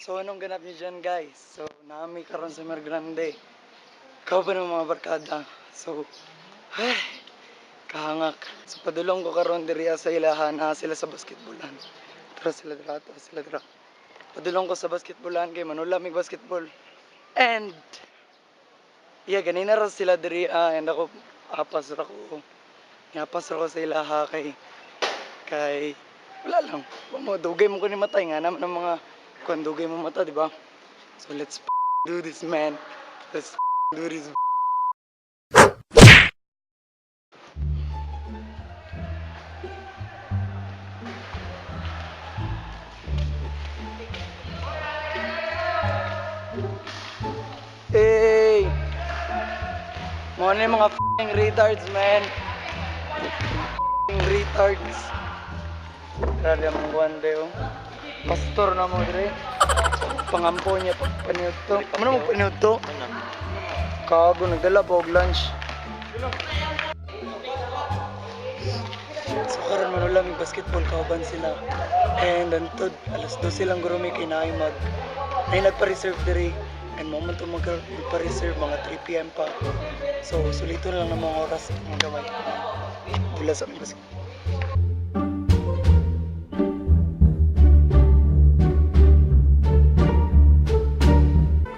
So anong ganap niyo dyan, guys? So nami karon sa Mar Grande. Ikaw ba ng mga barkada? So, ay, kahangak. So padulong ko karon diri sa ilahan na sila sa basketballan. Tara sila dira, tara sila dira. Padulong ko sa basketballan kay manula mig basketball. And yeah, ganina ra sila diri and ako apas ra ko. Ngapas ra ko sa ilaha kay kay wala lang. Wa mo dugay mo ko ni matay nga naman ang mga kuan dugay mo mata, di ba? So let's do this, man. Let's do this. Hey! Mga na yung mga f***ing retards, man. F***ing retards. Grabe ang mga guwande, oh. Pastor na mo, dire. Pangampo niya, paniod to. Amo na mo paniod to? Kago, nagdala pa og lunch. So karon man wala may basketball kauban sila. And antod alas 12 silang gurumi kay naay mag ay nagpa-reserve diri. And mo man to magpa-reserve mga 3 PM pa. So sulito na lang ng mga oras mga gamay. Dula sa aming basketball.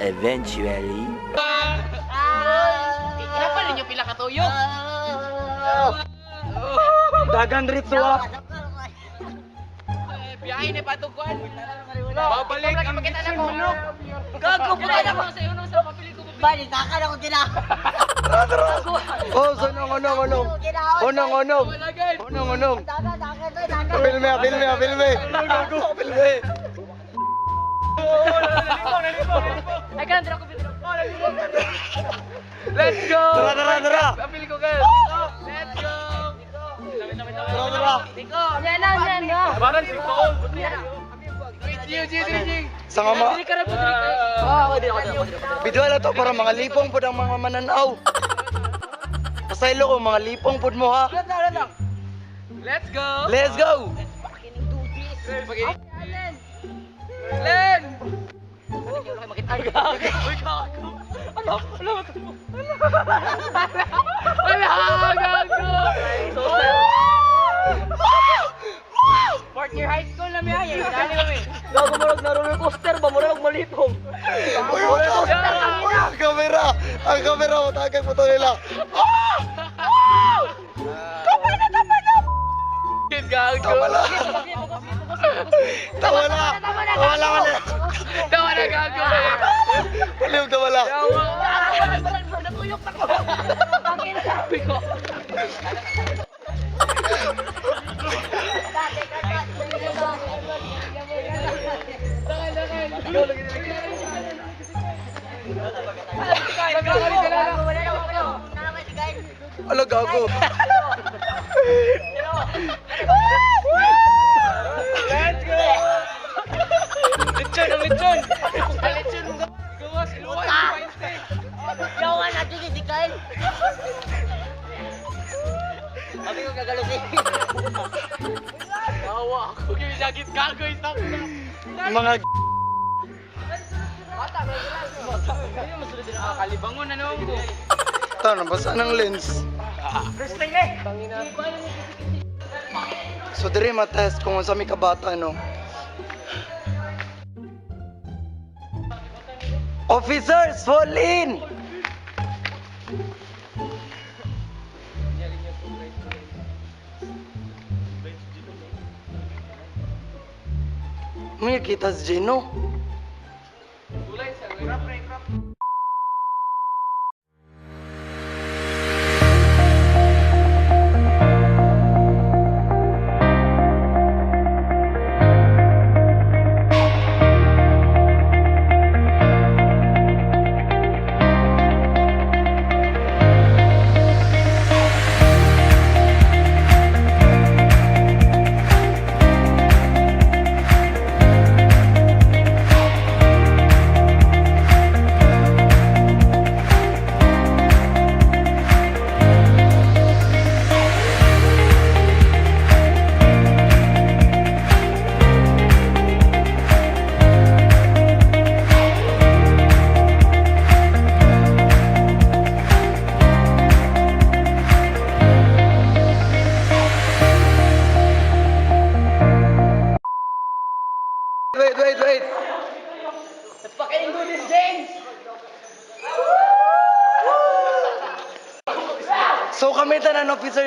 Eventually. Kinapal ninyo pila ka tuyok. Dagan ritsuwa. Biyahe ni patukuan. Babalik ang makita na ko. Gago puta na ko sa uno sa papili ko. Bali, takan ako gina. Tara, tara. Oh, so nong onong onong. Onong onong. Wala guys. Onong onong. Takan, takan, takan. Filme, filme, filme. Filme. Ay kan dira ko dira. Let's go. Tara, tara, tara. Papili ko guys. Let's go. Tara, tara. Yan na, yan na. Parang si Cole. Wait, G, G, G, G. Sa nga ma... Dili ka ra po dili ka. Oh, ako dili ako dili ako. Bidyo na to para mga lipong pod ang mga mananaw. Pasaylo ko mga lipong pod mo ha. Let's go. Let's go. Len! Uy, gago. Ano? Ano? Wala! Gago! Fourth year high school na miya. Dali kami. Gago mo na roller coaster ba? Mura malipong. Uy, wala. Uy, ang kamera. Ang kamera, matagay po to nila. Gago. Tama na. Tama na. Tama na. Tama na. Tawa na gago. Palim, tama na. Natuyok na ko. Tangin na. Ala, gago. Let's go! Lechon, ang lechon! Ang lechon mo gawas, iluwan, Yawa na dito si Kyle. Sabi ko gagalusin. Tawa ako, ginagit gago, isang Mga Kalibangon na naman ko. Ito, nabasa ng lens. So, diri matest kung unsa may kabata, no? Officers, fall in! May kita si Gino.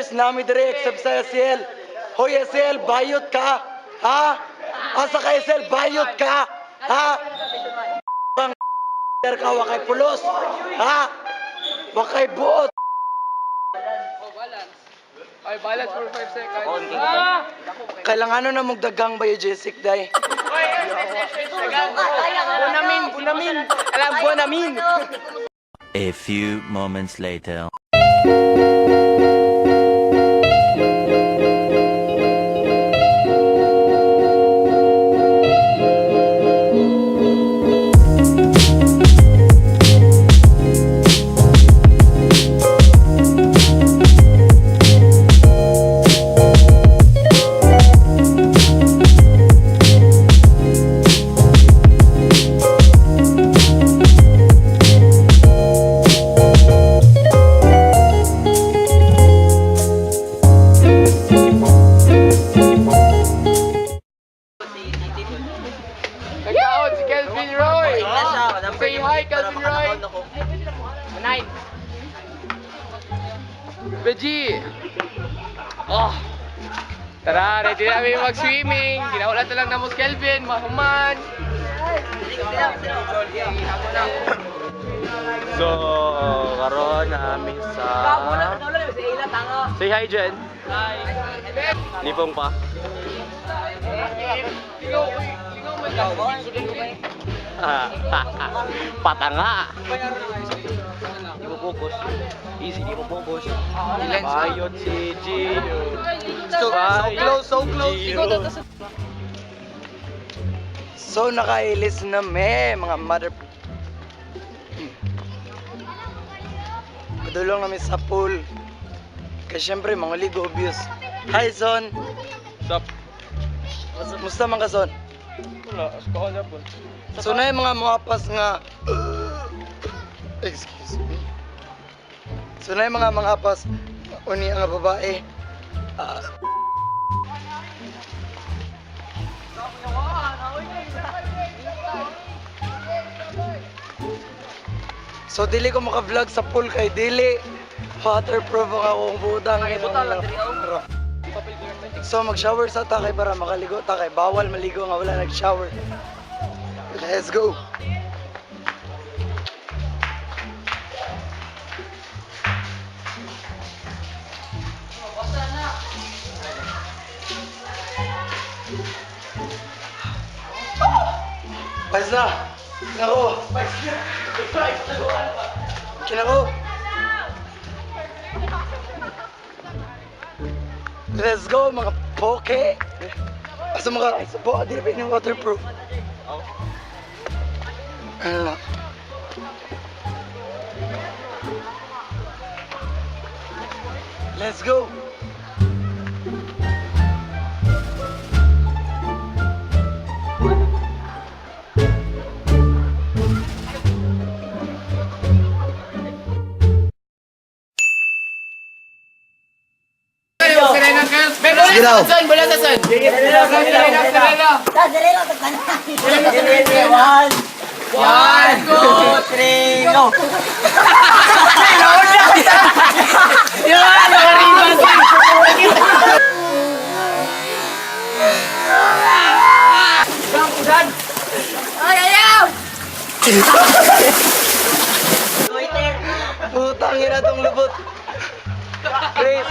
Guys, nami dire except sa SL. Hoy SL, bayot ka. Ha? Asa ka SL, bayot ka. Ha? Bang ka wakay pulos. Ha? Wakay buot. Ay, balance for 5 seconds. Ah! Kailangan na mong dagang biogesic day. Bunamin, bunamin. Alam, bunamin. A few moments later. Nagkaon si Kelvin Roy. Say hi, Kelvin Roy. Nine. Veggie. Oh. Tara, ready na kami mag-swimming. Ginaulat na lang namo si Kelvin, mahuman. So, karon namin sa... Say hi, Jen. Hi. Lipong pa. Lingaw, lingaw man ka. Patanga. Di mo focus. Easy, di mo focus. Bayot si Gio. So, so close, so close. So nakailis na me, mga mother. Padulong namin sa pool. Kasi syempre, mga ligo obvious. Hi, Son. Stop. Musta man ka, Son? Wala, asko na po. So na yung mga muapas nga. Excuse me. So na yung mga apas uni ang babae. Ah. So dili ko maka-vlog sa pool kay dili waterproof ang akong butang. So mag-shower sa ta kay para makaligo ta kay bawal maligo nga wala nag-shower. Let's go. Pais na! Kinako! Kinako! Let's go mga poke! Asa mga sa po, di ba yung waterproof? Ano na? Let's go! Serena Girls. Sige daw. Wala sa sun. Serena, Serena. One, One, two, three, go! Putang ina tong lubot. Chris,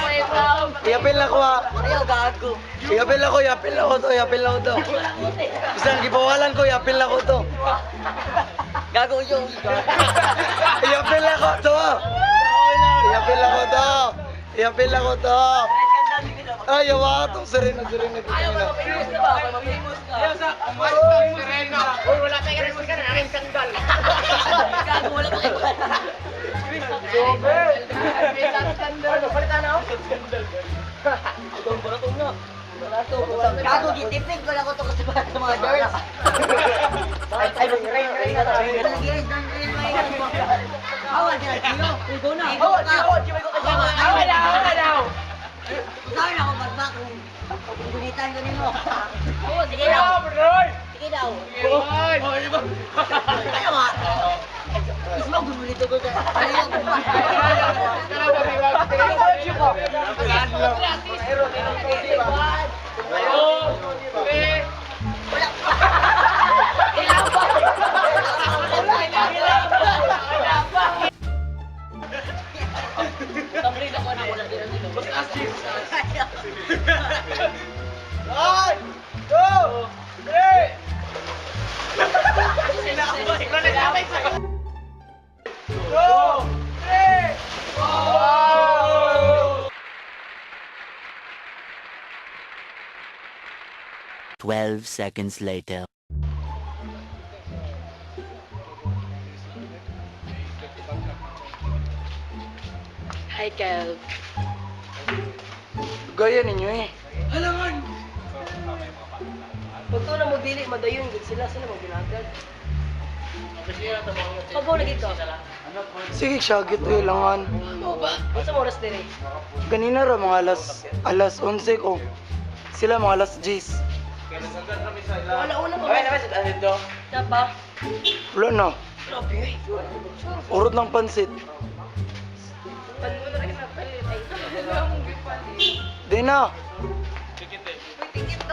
iapil ako ha. Ayaw, gago. Iapil ako, iapil ako to, iapil ako to. Basta ang gibawalan ko, iapil ako to. Gago yung. Iapil ako to. Iapil ako to. Iapil ako to. Ay, yawa itong Serena, Serena. Ayaw, Serena. Wala Gago, wala pa kayo. Gago, gitipid ko lang ako to kasi para sa mga girls. Ay, ay, ring, ring, ring, ring, ring, Awal, awal, awal. Saan ako magbak kung gunitan ko nimo? Sige daw. Sige daw. Kaya nga. Ismo gumulito ko ka. Ayaw ko pa. Two, three. One, two, three. Two, three. Wow! 12 seconds later. Hi, Kel. Gaya ninyo eh. Halangan! Pag na mo dili madayon gud sila sila mo ginagad. Pagaw lagi ka. Sige, syagit eh, langan. Mo ba? Unsa mo oras diri? Ganina ra mga alas 11 ko. Sila mga alas 10. Wala una pa. Ay, naman sa dito. Dapa. Wala na. Grabe eh. Urot ng pansit. Di na.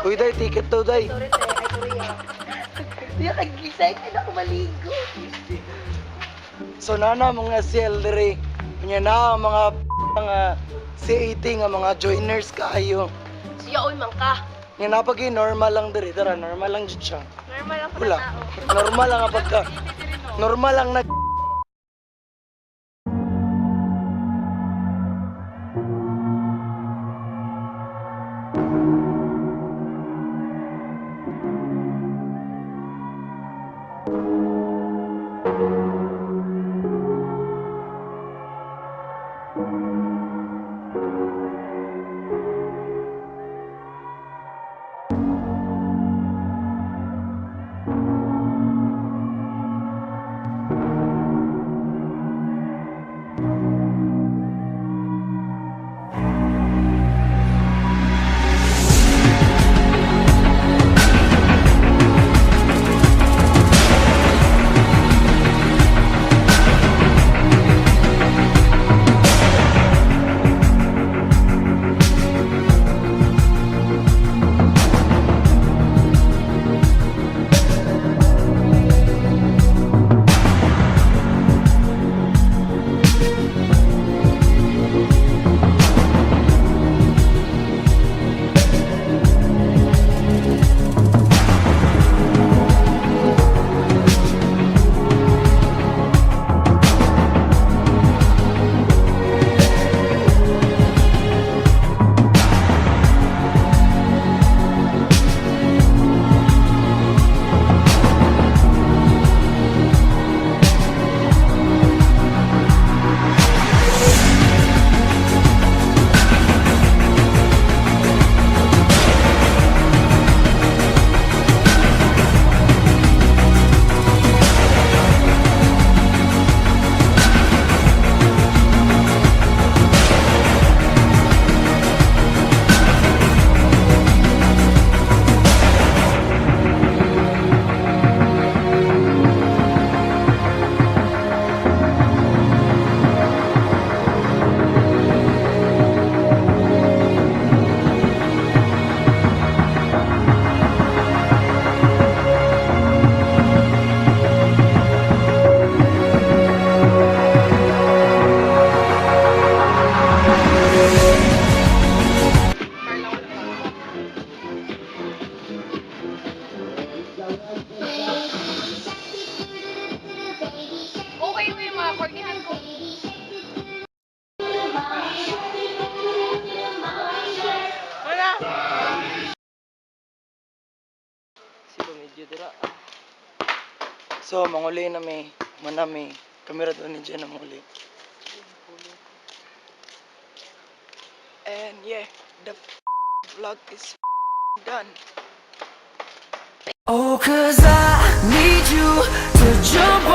Uy, day, ticket to, day. Sorry, te. Ay, sorry ah. Hindi ako nag-excited ako maligo. So, nana mga CL diri. Nya na ang mga mga CAT nga mga joiners kaayo. Siya oy mangka. Nga napagi normal lang diri, tara normal lang jud siya. Normal lang Wala. Normal lang ang pagka. Normal lang na. Okay ko yung mga kornihan ko. Siya medyo dira. So, manguli na may, manami. Kamera doon ni Jenna manguli. And yeah, the vlog is done. Oh, 'cause I need you to jump